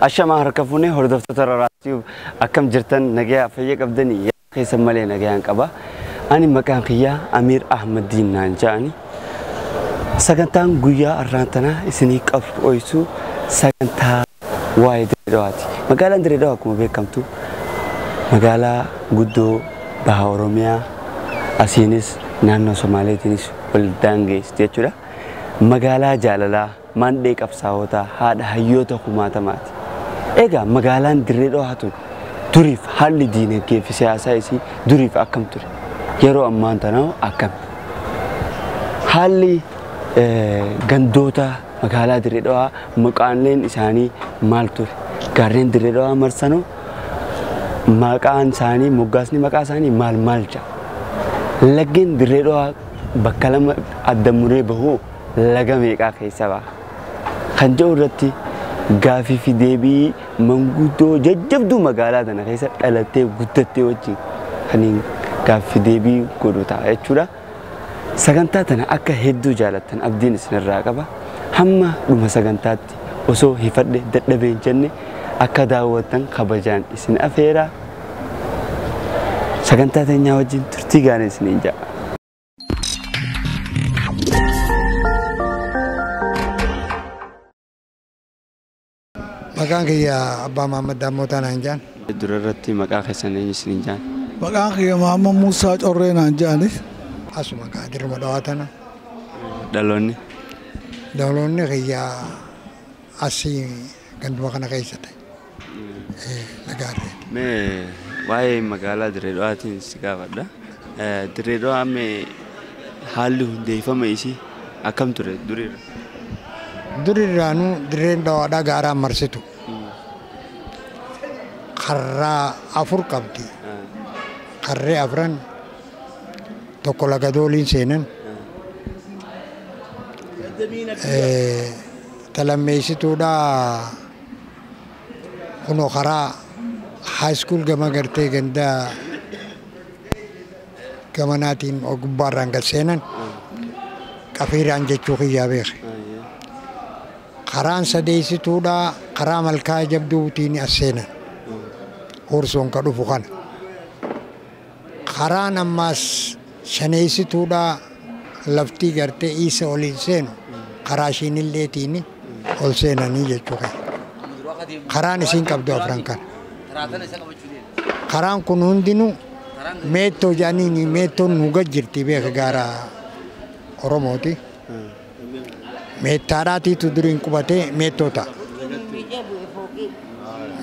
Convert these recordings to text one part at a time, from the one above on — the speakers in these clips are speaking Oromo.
Ashamaa harka fuunee hordoftoota Rarraasii akkam jirtan nagayaa fayya qabdanii keessa malee nagayaan qaba. Ani maqaan kiyyaa Amiir Ahmadiin naan jedhani. Sagantaan guyyaa har'aan tanaa isinii qopheessu sagantaa waa'ee Dirree Dhawaati. Magaalaan Dirree Dhawaa akkuma beekamtu magaalaa guddoo baha Oromiyaa asiinis naannoo Somaaleetiinis wal daangeessitu jechuudha. Magaalaa jaalalaa mandhee qabsaa'otaa haadha hayyoota kumaatamaati. Egaa magaalaan Dirree Dhawaa tun duriif haalli diinagdee fi siyaasaa isii duriif akkam ture? Yeroo ammaan tanaa akkam? Haalli gandoota magaalaa Dirree Dhawaa maqaaleen isaanii maal ture? Gaarreen Dirree Dhawaa marsanoo maqaan isaanii moggaasni maqaa isaanii maal maal jedha? Laggeen Dirree Dhawaa bakka lama adda muree bahuu laga meeqaa keessa baha? Kan jedhu irratti gaafii fi deebii manguddoo jajjabduu magaalaa tana keessa dhalattee guddattee wajjin kan gaafii fi deebii godhu ta'a jechuudha. Sagantaa tana akka hedduu jaalattan abdiin isinirraa qaba. Hamma dhuma sagantaatti osoo hifadhe dadhabee hin jenne akka daawwattan kabajaan isin afeera. Sagantaa teenyaa wajjin turtii gaarii isiniin jedha. Maqaan kiyya Abbaa Mahammad Daammotaa naan jedhan. Dura irratti maqaa keessan eenyu isiniin jedhan? Maqaan kiyya Mahammad Muusaa Corree naan jedhanis. Asuma kaa dirma dhawaa tana. Dhaloonni? Dhaloonni kiyya asii ganduma kana keessa ta'e. Nagaarree. Mee waa'ee magaalaa Dirree Dhawaatiin si gaafadha. Dirree Dhawaa mee haalli hundeeffama isii akkam ture duriirra? Durirraanuu dirreen dhawaadhaa gaaraan marsitu. Karraa afur qabdi. Karree afran tokko laga dooliin seenan. Talammeessituudhaa kunoo karaa haayiskuul gama gartee gandaa gamanaatiin gubbaarraan gad seenan qafiiraan jechuu kiyyaa beeke. Karaan sadeessituudhaa karaa malkaa jabduutiin as seenan. Horsoon ka dhufu kana. Karaan ammaas shaneessituudhaa laftii gartee isa oliin seenu karaa ishiinilleetiin ol seenanii jechuu kiyya. Karaan isiin qabdu afran kana. Karaan kun hundinuu meettoo jedhaniin meettoon nu gad jirti beeka gaara Oromooti. Meettaadhaatiitu duriin qubatee meettoo ta'a.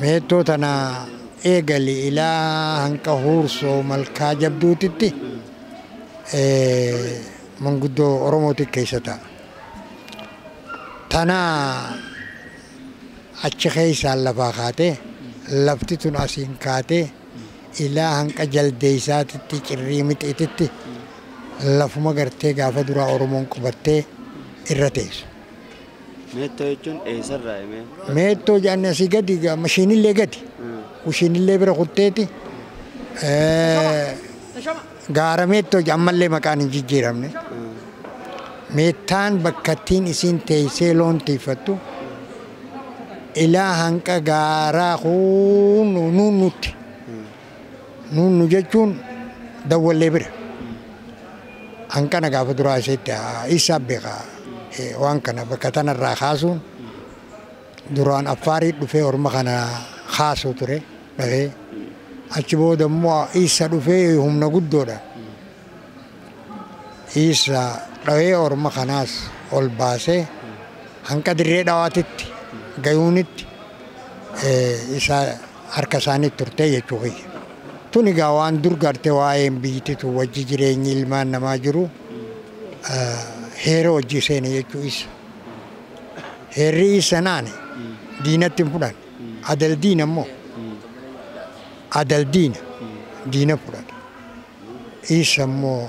Meettoo tana eegali ilaa hanqa huursoo malkaa jabduutitti manguddoo Oromooti keessa ta'a. Tana achi keessaan lafaa kaatee lafti tun asiin kaatee ilaa hanqa jaldeessaatitti cirrii mixiititti lafuma gartee gaafa duraa Oromoon qubattee irra teessu. Meettoo jechuun eessarraa himee? Meettoo jedhanii asii gadi mashiinillee gadi. Ushiinillee bira kutteeti. Gaara meettoo ammallee maqaan hin jijjiiramne. Meettaan bakkattiin isiin teessee loon tiifattu ilaa hanqa gaaraa nuunnutti. Nuunnu jechuun dawwallee bira. Hanqana gaafa duraa iseetti isaa beekaa. Waan kana bakka tanarraa kaasuun duraan Affaarii dhufee orma kana kaasuu ture dhufee achi booda immoo isa dhufee humna guddoodha. Isa dhawee orma kanaas ol baasee hanqa dirree dhawaatitti gayuunitti isa harka isaanii turte jechuu kiyya. Tun egaa waan dur garte waa'een biyyittitu wajji jireenyi ilmaan namaa jiru heera hojii seene jechuu isa. Heerri isa naane diinatti hin fudhan. Adal diina immoo adal diina diina fudhata. Isa immoo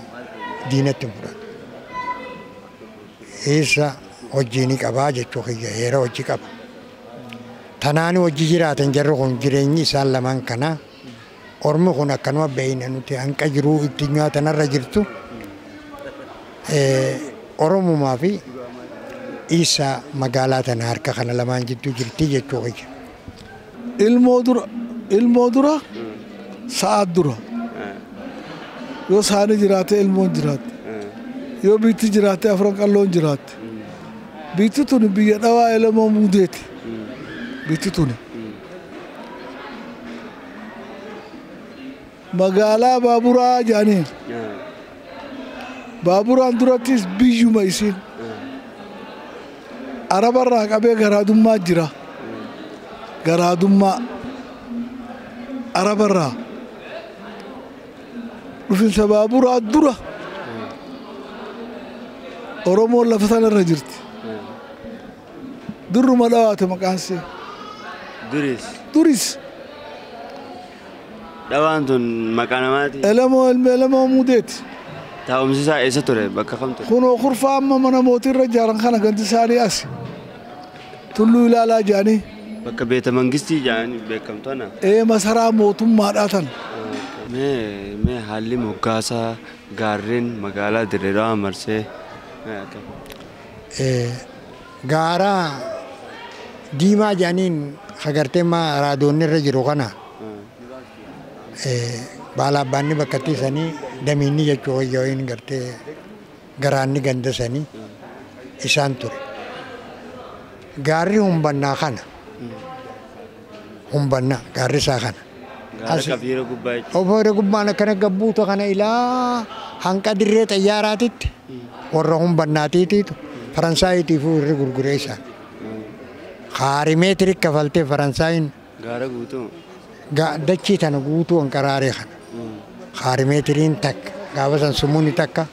diinatti hin fudhatu. Isa hojii ni qabaa jechuu kiyya heera hojii qaba. Tanaani hojii jiraatan jarri kun jireenyi isaan lamaan kana ormi kun akkanuma beeyna nuti hanqa jiruu itti nyaatanarra jirtu Oromumaa fi isa magaalaa tana harka kana lamaan jidduu jirti jechuu kiyya. Ilmoo dura sa'aat dura. Yoo saani jiraate ilmoon jiraatte. Yoo biitti jiraatte afran qalloon jiraatte. Biitti tuni biyya dhawaa Elemoo Muudeeti. Biitti tuni. Magaalaa baaburaa jedhaniin. Baaburaan durattis biyyuma isiin. Arabarraa qabee garaadummaa jira. Garaadummaa arabarraa. Dhufinsa baaburaa dura Oromoon lafa sanarra jirti. Durruma dhawaate maqaan see. Duris. Duris. Dhawaan tun maqaa namaati. Elemoo ilma Elemoo Muudeeti. Taa'umsi isaa eessa ture? Bakka kam ture? Kunoo kurfaa amma mana mootiirra ijaaran kana ganti isaanii as. Tulluu ilaalaa jedhanii. Bakka beeta mangistii jedhanii beekamtu ana. Ee masaraa mootummaadhaa tan. Mee haalli moggaasaa gaarreen magaalaa Dirree Dhawaa marsee akkam? Gaara diimaa jedhaniin agartee ma raadoonni irra jiru kana baala abbaanni bakka sanii damiinni jechuu wayyaa gartee garaanni ganda sanii isaan ture. Gaarri humbannaa kana humbannaa gaarri isaa kana. Gaara kafiira gubbaa jechuudha. Ofoore gubbaan akkana gabbuuta kana ilaa hanqa dirree xayyaaraatitti warra humbannaatiitiitu Faransaayitiifuu irri gurguree isaan. Kaarimeetirii kafaltee Faransaayiin Gaara guutuu. Dachii tana guutuu hanqaraaree kana. Kaarimeetiriin takka gaafa san sumuuni takka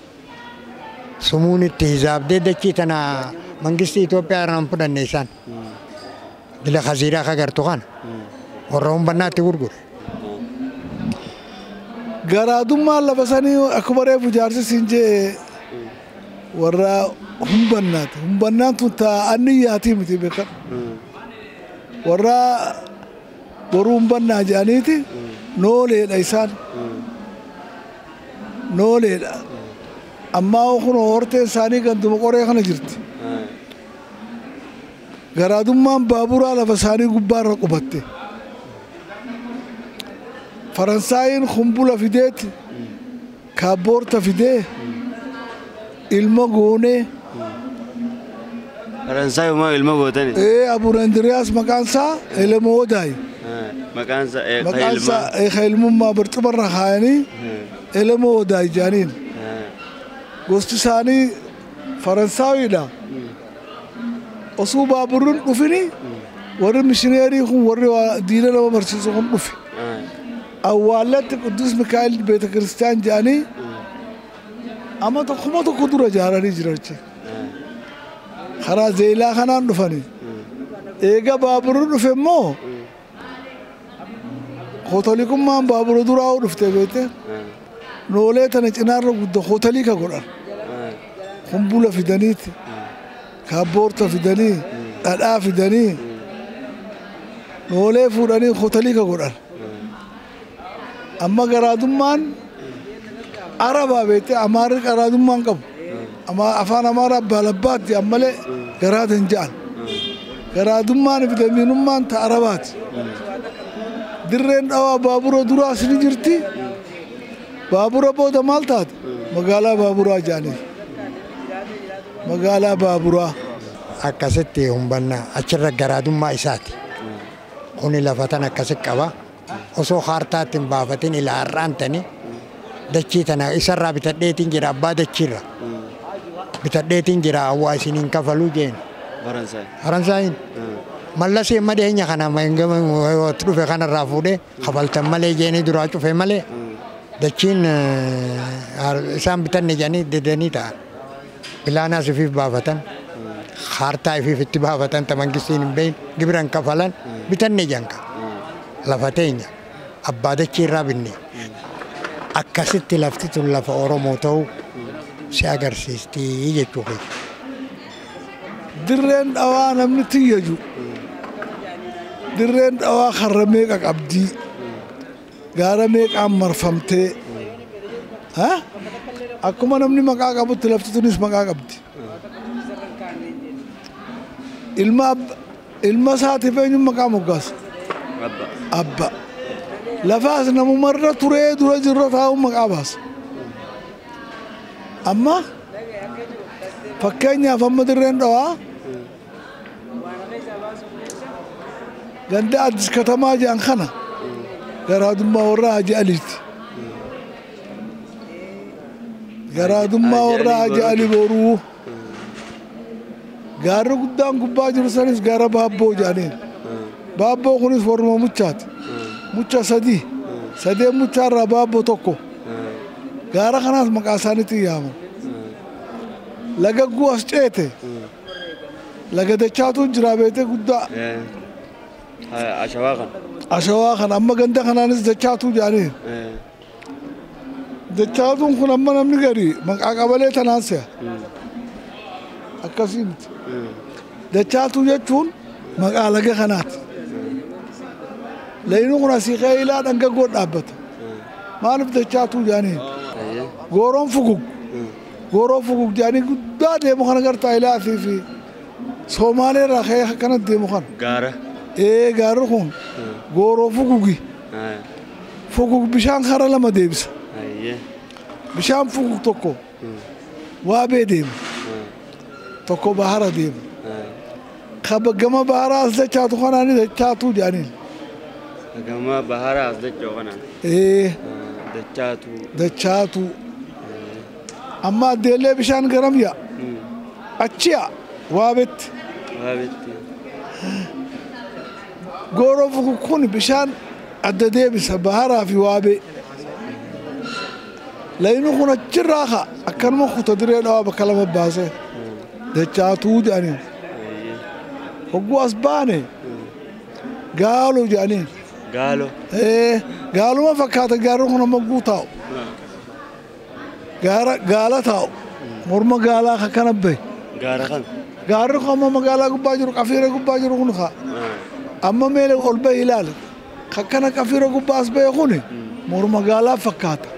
sumuun itti hizaabdee dachii tana mangistii Itoophiyaa irraan fudhanne isaan. Dila kaziiraa kagartu kana warra humbannaatti gurgure. Garaadummaan lafa sanii akkuma reefu jaarsi siin jee warra humbannaati. Humbannaan tun taa'anniyyaatii miti beekan. Warra boruu humbannaa jedhaniiti nooleedha isaan. Nooleedha. Ammaa kun horteen isaanii ganduma qoree kana jirti. Garaadummaan baaburaa lafa isaanii gubbaarra qubatte. Faransaayiin kumbula fideeti kaabboorta fidee ilma goonee. Faransaayumaa ilma gootani? Ee Abuun Andiriyaas maqaan isaa Elemoo Odaayi. Maqaan isaa Maqaan isaa ilmummaa barcumarra kaayanii Elemoo Odaayi jedhaniin. Gosti isaanii Faransaawiidha. Osoo baaburri dhufini warri mishineerii kun warri diina nama barsiisu kun dhufe. Awwaallatti Qidduus Mikaa'el Beeta Kiristiyaan jedhanii amma tokkuma tokko dura ijaaranii jiran jechuudha. Karaa zeelaa kanaan dhufanii. Eega baaburri dhufe immoo kootolikummaan baabura duraa dhufte beekte noolee tana cinaarra guddaa kootolii ka godhan. Kumbula fidaniiti, kaabboorta fidanii, dhadhaa fidanii, noolee fuudhanii kootolii ka godhan. Amma garaadummaan arabaa beekte amaarri garaadummaan qabu. Afaan amaaraa baalabbaatti ammalee garaad hin ja'an. Garaadummaan fi damiinummaan ta arabaati. Dirreen dhawaa baabura duraas ni jirti. Baabura booda maal taate? Magaalaa baaburaa jedhanii. Magaalaa baaburaa. Akkasitti humbannaa achirra garaadummaa isaati. Kuni lafa tan akkasi qaba. Osoo kaartaatti hin baafatin ilaa har'aan tani dachii tana isarraa bitadheetiin jira abbaa dachiirra. Bitadheetiin jira hawaa isiniin kafaluu jeen. Faransaay. Faransaayiin. Mallasee madeenya kana dhufe kanarraa fuudhee kafaltan malee jeenii duraa cufe malee dachiin isaan bitanne jedhanii didanii ta'an. Bilaanaas ifiif baafatan. Kaartaa ifiif itti baafatan ta mangistiin hin beeyin gibiran kafalan bitanne janka. Lafa teenya abbaa dachii irraa binne. Akkasitti lafti tun lafa Oromoo ta'uu si agarsiisti jechuu kiyya. Dirreen dhawaa namni tiyyaju. Dirreen dhawaa karra meeqa qabdii? Gaara meeqaan marfamtee? Akkuma namni maqaa qabutti lafti tunis maqaa qabdi. Ilma isaatiif eenyuun maqaa moggaasa? Abba. Lafaas namumarra turee dura jirra taa'u maqaa baasa. Amma fakkeenyaaf amma Dirreen Dhawaa ganda Addis Katamaa jedhan kana garaadummaa warra Haji Aliiti. Garaadummaa warra Haji Ali Boruu. Gaarri guddaan gubbaa jiru sanis gaara Baabboo jedhaniin. Baabboo kunis warruma muchaati. Mucha sadii. Sadeen muchaarraa Baabboo tokko. Gaara kanaas maqaa isaaniitiin yaaman. Laga guu as ceete. Laga dachaatu jira beete guddaa. Ashawaa kana. Ashawaa kana amma ganda kanaanis dachaatu jedhaniin. Dachaatuun kun amma namni gadi maqaa qabalee tanaan se'a. Akkasii miti. Dachaatuu jechuun maqaa laga kanaati. Layni kun asii ka'ee ilaa dhangaggoo dhaabbata. Maaliif dachaatuu jedhaniin? Gooroon fugug. Gooroo fugug jedhanii guddaa deemu kana gartaa ilaa asii fi Somaalee irraa ka'ee akkanatti deemu kana. Gaara. Ee gaarri kun gooroo fugugi. Fugug bishaan kara lama deebisa. Bishaan fugug tokko waabee deema. Tokko bahara deema. Kaba gama bahara as dachaatu kanaani dachaatuu jedhaniin. Gama bahara as dachoo kanaan. Ee. Dachaatu. Dachaatu. Amma addeellee bishaan garam yaa. Achi yaa waabetti. Waabetti. Gooroo fugug kun bishaan adda deebisa baharaa fi waabee. Layni kun achirraa ka'a akkanuma kuta Dirree Dhawaa bakka lama baasee. Dachaatuu jedhaniin. Hogguu as baane gaaloo jedhaniin. Gaaloo. Ee gaaluma fakkaata gaarri kun amma hogguu taa'u. Gaara gaala taa'u. Morma gaalaa akkana bahe. Gaara kana. Gaarri kun amma magaalaa gubbaa jiru qafiira gubbaa jiru kun ka'a. Amma meela ol bahe ilaali. Akkana qafiira gubbaa as bahe kun morma gaalaa fakkaata.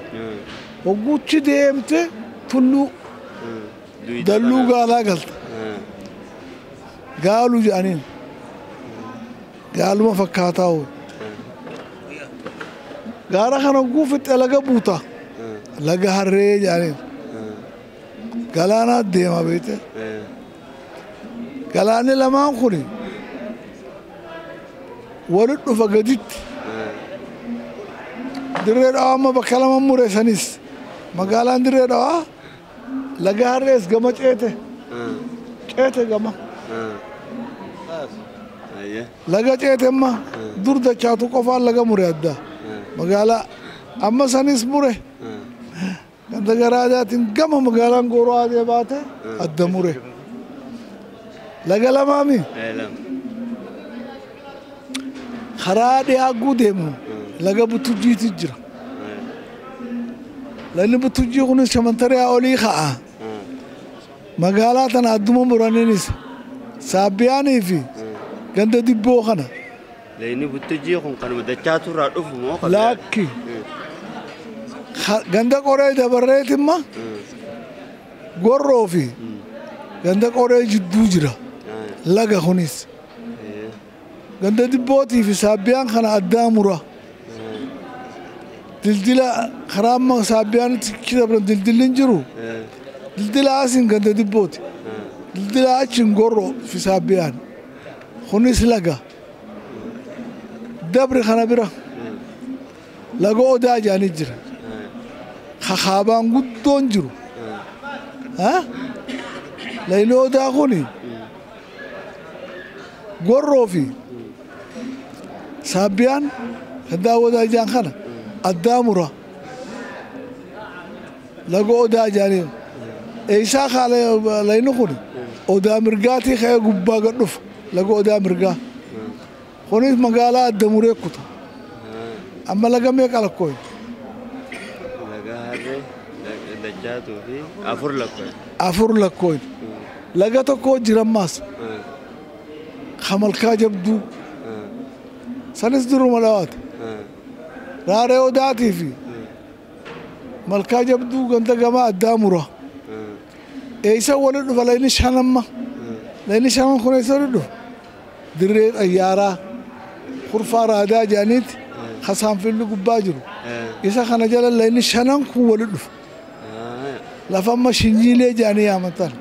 Hogguuchi deemte tulluu dalluu gaalaa galta. Gaaluu jedhaniin. Gaaluma fakkaataa hoo. Gaara kana hogguu fixxe laga buuta. Laga harree jedhaniin. Galaanaa deema beekte. Galaanni lamaan kun walitti dhufa gaditti. Dirree Dhawaa amma bakka lama mureessanis magaalaan Dirree Dhawaa laga harrees gama ceete. Ceete gama. Laga ceete amma dur dachaatu qofaan laga mure adda. Magaalaa amma sanis mure. Ganda garaadaatiin gama magaalaan gooroo adee baate adda mure. Laga lamaami. Karaa dhiyaa deemu laga Butujjiitu jira. Lagni Butujjii kunis shamantaree olii ka'a. Magaalaa tana adduma muraniinis Saabbiyaanii fi ganda dibboo kana. Lagni Butujjii kun kanuma dachaatu irraa dhufu moo? Lakki. Ganda qoree dabarreetimma gorroo fi ganda qoree jidduu jira. Laga kunis. Ganda dibbootii fi Saabbiyaan kana addaa mura. Dildila karaa amma Saabbiyaanitti dabran dildilli hin jiru. Dildila asiin ganda dibbooti. Dildila achiin gorroo fi Saabbiyaan. Kunis laga. Dabri kana bira. Laga Odaa jedhanii jira. Kakaabaan guddoon jiru. Lagni Odaa kuni gorroo fi Saabbiyaan addaa Odaa jedhan kana addaa mura. Laga Odaa jedhanii. Eessaa kaala lagni kun Odaa mirgaatii ka'ee gubbaa gad dhufa. Laga Odaa mirgaa. Kunis magaalaa adda muree kuta. Amma laga meeqa lakkooyi? Laga harree dachaatuu fi afur lakkooyi. Afur lakkooyi. Laga tokko jira ammaas. Kamalkaa jabduu. Sanis duruma dhawaate. Raaree Odaatii fi malkaa jabduu ganda gamaa addaa mura. Eessa walitti dhufa lagni shanamma. Lagni shanan kun eessa walitti dhufa? Dirree xayyaaraa. Kurfaa raadaa jedhaniiti kasaanfilli gubbaa jiru. Isa kana jala layni shanan kun walitti dhufu. Lafa amma shinyiilee jedhanii yaamatan.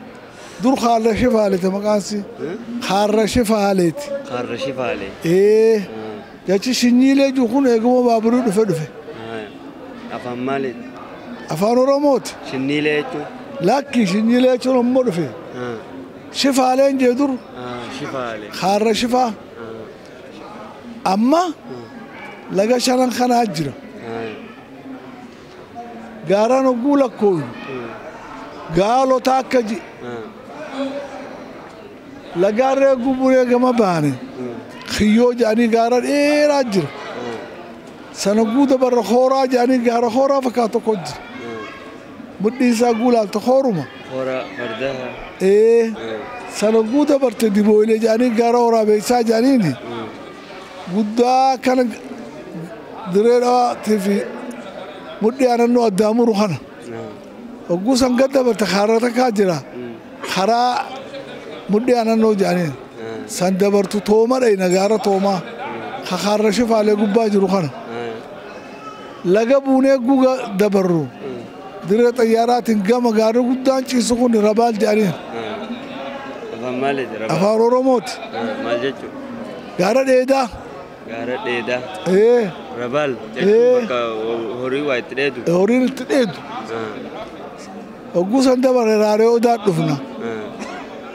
Dur haarra shifaaleeti maqaansi. Haarra shifaaleeti. Haarra shifaalee. Ee. Jechi shinyiilee jiru kun eeguma baaburri dhufe dhufe. Afaan maaliiti? Afaan Oromooti. Shinniilee jechuun? Lakki shinyiilee jechuun ammoo dhufe. Shifaaleen jee dur. Shifaalee. Haarra shifaa. Amma laga shanan kanaa jira. Gaaraan hogguu lakkooyu. Gaalota akka ji. Lagaarree guburee gama baane. Kiyyoo jedhanii gaara dheeraa jira. Sana guuta barra hooraa jedhanii gaara hooraa fakkaatu tokko jira. Mudhiin isaa guulaalta hooruma. Hooraa fardaa. Ee. Sana guuta barte dibooyilee jedhanii gaara waraabeessaa jedhaniini. Guddaa kana diree dhawaatii fi mudhii aanannoo addaamuru kana. Hogguu san gad dabarte karaa takkaa jira. Karaa mudhii aanannoo jedhaniin. San dabartu tooma dhayna gaara toomaa. Kakaarra shifaalee gubbaa jiru kana. Laga buunee guga dabarru. Diree xayyaaraatiin gama gaarri guddaan ciisu kun rabaal jedhaniin. Afaan maaliiti rabaal? Afaan Oromooti. Maal jechuudha? Gaara dheedaa. Gaara dheedaa. Ee. Rabaal jechuun bakka horii waa itti dheedu. Horiin itti dheedu. Hogguu san dabarre raaree odaa dhufna.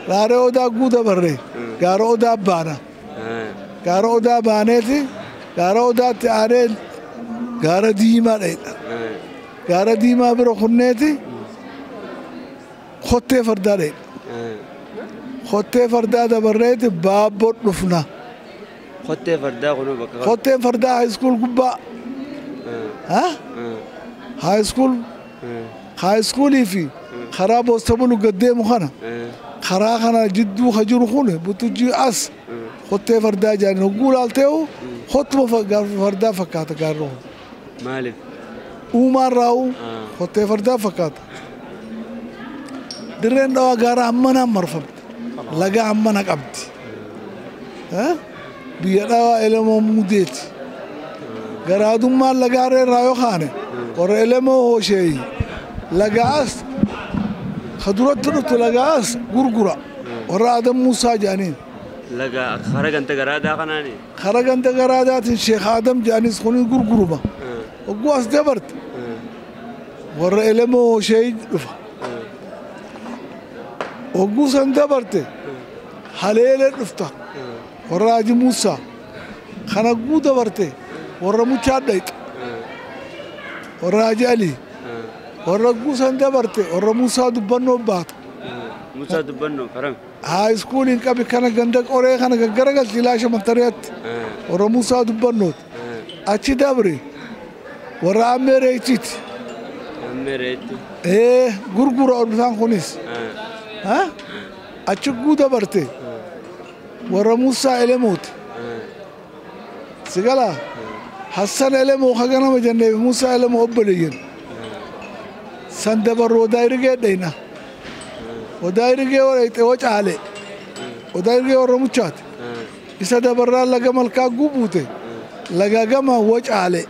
Raaree odaa guu dabarre gaara odaa baana. Gaara odaa baaneeti gaara odaatti aanee gaara diimaa dheedha. Gaara diimaa bira kunneeti kottee fardaa dheedha. Kottee fardaa dabarreeti baabboo dhufna. Kottee fardaa kunuu bakka kam? Kotteen fardaa high school gubbaa. High school. High schoolii fi karaa boostabulu gad deemu kana. Karaa kana jidduu ka jiru kun butujjii as kottee fardaa jedhanii hogguu laalteehu kottuma fardaa fakkaata gaarri kun. Maaliif? Uumaan raa'u kottee fardaa fakkaata. Dirreen dhawaa gaara hammanaan marfamte. Laga hammana qabdi. Biyya dhawaa elemoo muudeeti. Garaadummaan lagaarree irraa yoo kaane warra elemoo hoosheeyi. Laga as ka duratti dhuftu laga as gurgura. Warra Adam Muusaa jedhaniin. Laga kara ganta garaadaa kanaani? Kara ganta garaadaatiin Sheekh Adam jedhanis kuni gurguruma. Hogguu as dabarte warra elemoo hoosheeyi dhufa. Hogguu san dabarte haleelee dhufta. Warra Haji Muusaa. Kana guu dabarte warra Muchaa dhayxa. Warra Haji Alii. Warra guu san dabarte warra Muusaa dubbannoo baata. Muusaa dubbannoo karam? Haa iskuuliin qabi kana ganda qoree kana gaggaragalti ilaasha mantareetti. Warra Muusaa dubbannooti. Achi dabre warra Ammee Reechiiti. Ammee Reechi. Ee gurgura isaan kunis. Achi guu dabarte warra Muusaa Elemooti. Sigala Hassan Elemoo ka ganama jennee Muusaa Elemoo obboleeyyan. San dabarru odaa irgee dhayna. Odaa irgee warra wacaale. Odaa irgee warra muchaati. Isa dabarraa laga malkaa gubuute. Laga gama wacaale.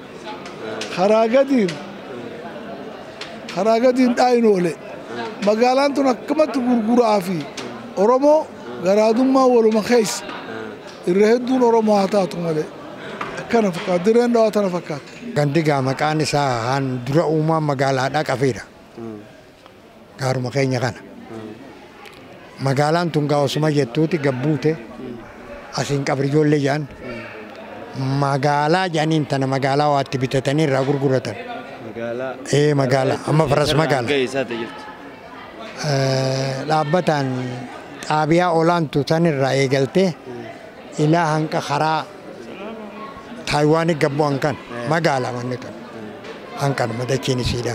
Karaa gadiin dhaayin oole. Magaalaan tun akkamatti gurguraa fi Oromoo garaadummaa waluma keessa. Irra hedduun Oromoo haa taatu malee. Akkana fakkaata. Dirreen dhawaa tana fakkaata. Gandi gaa maqaan isaa haan dura uumaan magaalaadhaa qafeedha. Gaaruma keenya kana. Magaalaan tun gaa osuma jettuuti gabbuute asiin qabri ijoollee jedhan magaalaa jedhaniin tana magaalaa waatti bitatanii irraa gurguratan. Magaalaa? Ee magaalaa amma faras magaalaa. Dhaabbataan xaabiyaa olaantu sanirraa eegaltee ilaa hanqa karaa Taayiwaanii gabboo hanqan magaalaa manni tun hanqanuma dachiin isiidha.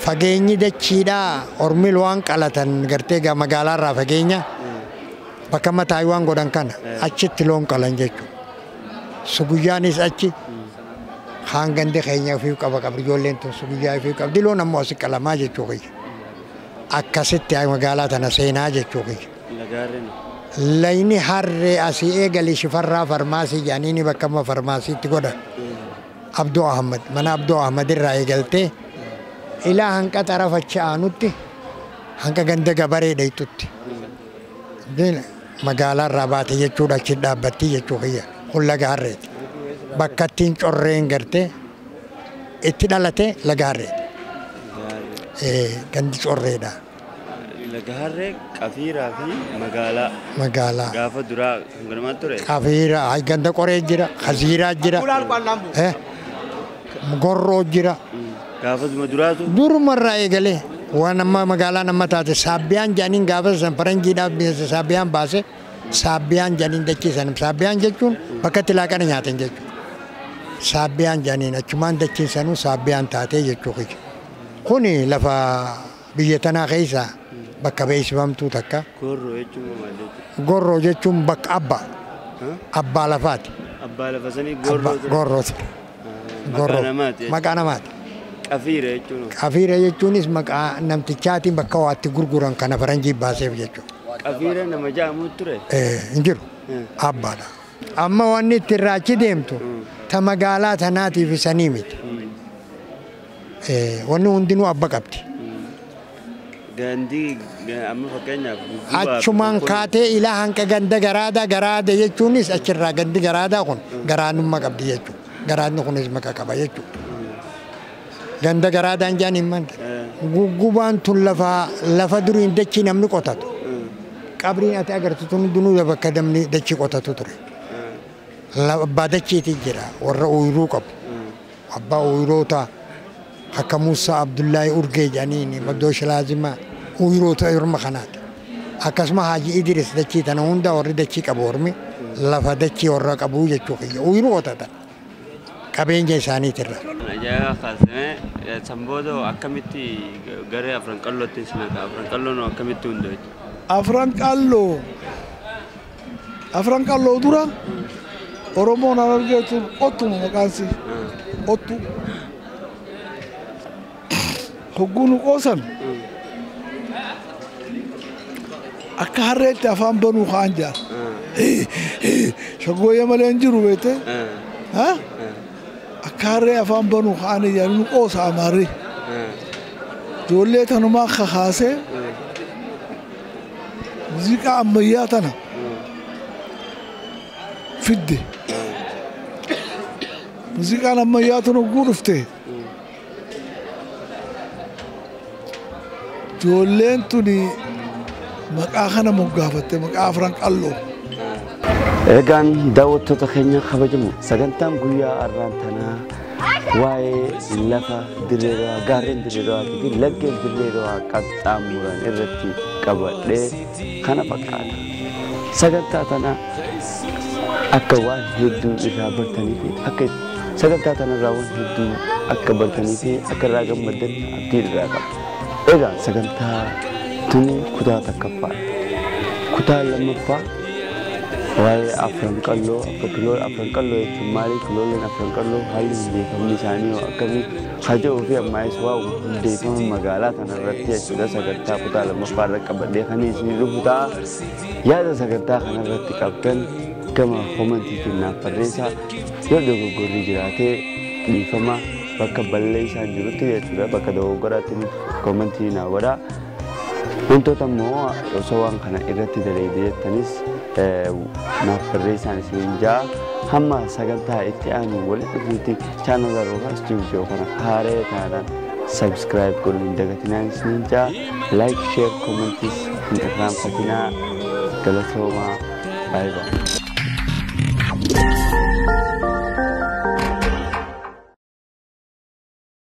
Fageenyi dachiidhaa ormi waan qalatan gartee gaa magaalaarraa fageenya bakka amma Taayiwaan godhan kana achitti loon qalan jechuudha. Suguyyaanis achi haan gandi keenya ofii qaba qabdi ijoolleen tun suguyyaa ofii qabdi loon ammoo asi qalamaa jechuu kiyya. Akkasitti magaalaa tana seenaa jechuu kiyya. Lagaarreen. Layni harree asii eegalee Shifarraa farmaasii jedhanii bakka amma farmaasiitti godhan. Abdoo Ahmad mana Abdoo Ahmad irraa eegaltee ilaa hanqa xarafa achi aanutti hanqa ganda gabaree dhayxutti. Magaalaa irraa baate jechuudha achi dhaabbatti jechuu kiyya kun laga harreeti. Bakka ittiin correen gartee itti dhalate laga harreeti. Gandi correedha. Laga harree Qafiiraa fi magaalaa. Magaalaa. Gaafa duraa kan ture. Qafiira ganda qoree jira, Kaziiraa jira. Gorroo jira. Gaafa duraatu. Durumarraa eegalee waan amma magaalaa nama taate Saabbiyaan jedhaniin gaafa san faranjiidhaaf Saabbiyaan baase Saabbiyaan jedhaniin dachiisan. Saabbiyaan jechuun bakka itti laaqana nyaatan jechuudha. Saabbiyaan jedhaniin achumaan dachiisanuu Saabbiyaan taatee jechuudha. Kuni lafa biyya tanaa keessa bakka beeksifamtuu takka. Gorroo jechuun maal jechuudha? Gorroo jechuun bakka abbaa. Abbaa lafaati. Abbaa lafa sanii gorroo. Gorroo. Maqaa namaati. Maqaa namaati. Qafiira jechuun. Qafiira jechuunis maqaa namtichaatiin bakka waatti gurguran kana faranjii baaseef jechuudha. Qafiira nama jedhamu ture? Hin jiru. Abbaadha. Amma wanni itti irraa achi deemtu ta magaalaa tanaatiif sanii miti. Wanni hundinuu abba qabdi. Gandii amma fakkeenyaaf. Achumaan kaatee ilaa hanqa ganda garaada garaada jechuunis achirraa gandi garaadaa kun garaanummaa qabdi jechuudha. Garaanni kunis maqaa qaba jechuudha. Ganda garaadaan jaan hin manta. Guggubaan tun lafa duriin dachii namni qotatu. Qabriin ati agartu tun hundinuu bakka namni dachii qotatu ture. Abbaa dachiitii jira warra ooyiruu qabu. Abbaa ooyiroota akka Muusaa Abdullaahi Urgee jedhaniin Maddoo Shilaazimaa ooyiroota orma kanaati. Akkasuma Haaji Idris dachii tana hunda warri dachii qabu ormi lafa dachii warra qabu jechuu kiyya ooyiruu qotatan. Qabeenya isaaniitirra. Ajaa'iba kaasnee sanboota akkamitti garee afran qallootti isin haqa afran qalloon akkamitti hundaa'e? Afran qalloo dura Oromoon argeetu qottuma maqaansi qottu. Hogguu nu qoosan akka harreetti afaan banuu ka'an jaan. Shaggooyyee malee hin jiru beekte. Akka harree afaan banuu ka'an jaan nu qoosa amaarri. Ijoollee tanumaa kakaasee muuziqaa ammayyaa tana fidde. Muuziqaan ammayyaa tun hogguu dhufte. Ijoolleen tuni maqaa kana moggaafatte maqaa afran qalloo. Egaan daawwattoota keenya kabajamu sagantaan guyyaa har'aan tanaa waa'ee lafa Dirree gaarreen Dirree fi laggeen Dirree qaxxaamuran irratti qabadhee kana fakkaata. Sagantaa tana akka waan hedduu irraa bartanii fi akka sagantaa tanarraa waan hedduu akka bartanii fi akka irraa gammaddan abdii irraa qaba. Egaa sagantaa tuni kutaa tokkoffaadha. Kutaa lammaffaa waa'ee afran qalloo afran qalloo jechuun maali? Kilooleen afran qalloo haalli hundeeffamni isaanii akkamii haja'uu fi ammaayis waa hundeeffama magaalaa kanarratti jechuudha sagantaa kutaa lammaffaa irra qabadhee kan isin dhufu ta'a. Yaada sagantaa kanarratti qabdan gama komantiitiin naaf barreessaa yoo dogoggorri jiraatee dhiifama bakka balleessaan jirutti jechuudha bakka dogoggoraatti komantii naa godhaa. Wantoota immoo osoo waan kana irratti dalagaa jettanis naaf barreessaan isin jaa hamma sagantaa itti aanu walitti dhufuutti chaanala Roofaa Istuudiyoo kana haaree taanaan sabskiraayib godhuu hin dagatinaan isin jaa laayik sheer komantiis hin irraanfatinaa galatoomaa baay'ee.